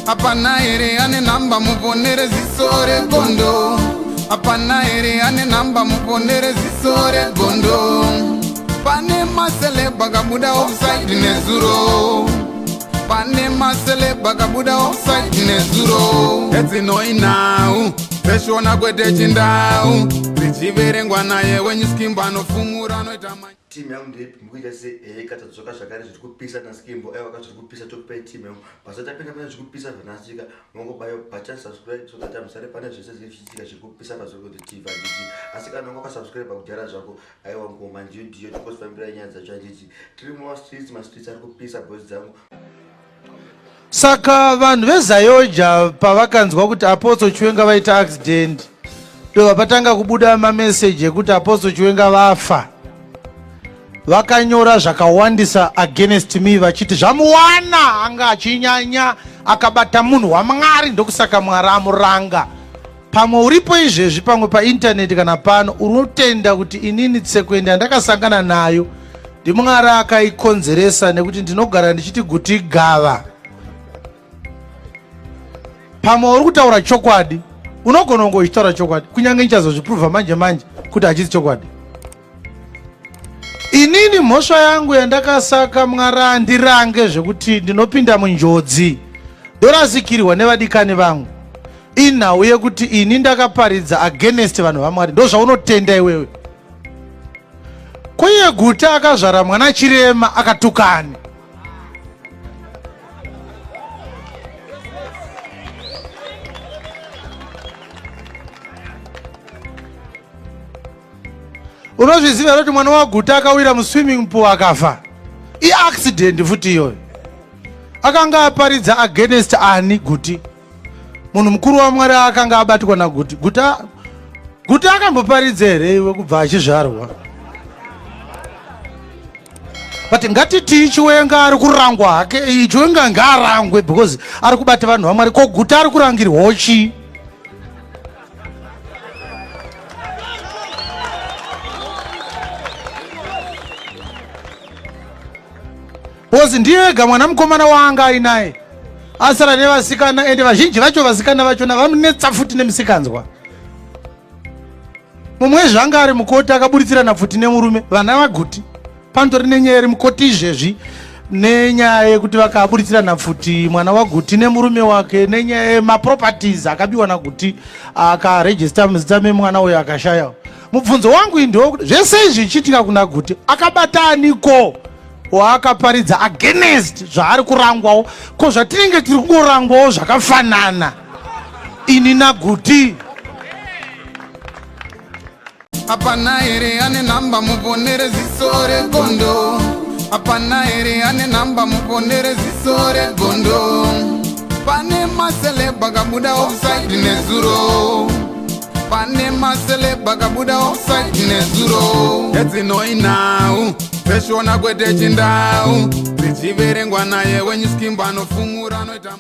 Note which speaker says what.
Speaker 1: Hapana here ane nhamba muponere ziso regondo? Hapana here ane nhamba muponere ziso regondo? Pane maceleb akabuda offside nezuro. Pane maceleb akabuda offside nezuro. Edzinoi nhau dzeshona kwete chindau dzichiverengwa naye wenyu Skimbo anofumura anoita
Speaker 2: Team yangu ndeipi mukuita se eheka tadzoka zvakare zviri kupisa naSkimbo aiwa ka zviri kupisa tokupai team yangu pasati tapinda pane zviri kupisa zvanasika mongobaya button subscribe so that musare pane zvese zviri zvichiitika zviri kupisa paZokwede TV handiti asi kana wanga wakasubscribe kudhara zvako aiwa ngoma ndiyo ndiyo tikosifambira nyaya dzacho handiti tiri mumastreets mastreets ari kupisa boys dzangu.
Speaker 3: Saka vanhu veZayoja pavakanzwa kuti Apostle Chiwenga vaita accident, ndobva patanga kubuda mameseji ekuti Apostle Chiwenga vafa. Vakanyora zvakawandisa against me vachiti zvamuwana anga achinyanya akabata munhu waMwari ndokusaka Mwari amuranga. Pamwe uripo izvezvi pamwe paintaneti kana pano unotenda kuti inini tsekwende yandakasangana nayo ndiMwari akaikonzeresa nekuti ndinogara ndichiti guti gava. Pamwe uri kutaura chokwadi, unogona kunge uchitaura chokwadi kunyange ndichazozvipruvha manje manje kuti hachisi chokwadi. Inini mhosva yangu yandakasaka Mwari andirange zvekuti ndinopinda munjodzi ndorasikirwa nevadikani vangu inhau yekuti ini ndakaparidza against vanhu vaMwari. Ndozvaunotenda iwewe. Koiye Guta akazvara mwana chirema akatukani? Unozviziva here kuti mwana waGuta akawira muswimming pool akafa? Iaccident futi iyoyo. Akanga aparidza against ani Guti? Munhu mukuru waMwari akanga abatwa naGuti. Guta Guti akamboparidza here iwe kubva achizvarwa? But ngatitii Chiwenga ari kurangwa hake. Chiwenga ngaarangwe because ari kubata vanhu vaMwari. Ko Guti ari kurangirwawo chii? Because ndiye ega mwana mukomana waanga ainaye asara nevasikana, ende vazhinji vacho vasikana vachona vamunetsa futi nemisikanzwa. Mumwe zvanga ari mukoti akaburitsirana pfuti nemurume, vana vaGuti panotori nenyaya iri mukoti izvezvi nenyaya yekuti vakaburitsirana pfuti mwana waGuti nemurume wake, nenyaya yemaproperties akabiwa naGuti akarejista muzita memwana uyo akashaya. Mubvunzo wangu ndewekuti zvese izvi zvichiitika kuna Guti akabata aniko waakaparidza against zvaari kurangwawo? Ko zvatinenge tiri kungorangwawo zvakafanana ini naGuti.
Speaker 1: Hapana here ane nhamba muponere ziso regondo? Hapana here ane nhamba muponere ziso regondo? Pane maceleb akabuda offside nezuro. Pane maceleb akabuda offside nezuro. Edzinoi nhau dzeshona kwete chindau dzichiverengwa naye wenyu Skimbo anofumura anoita.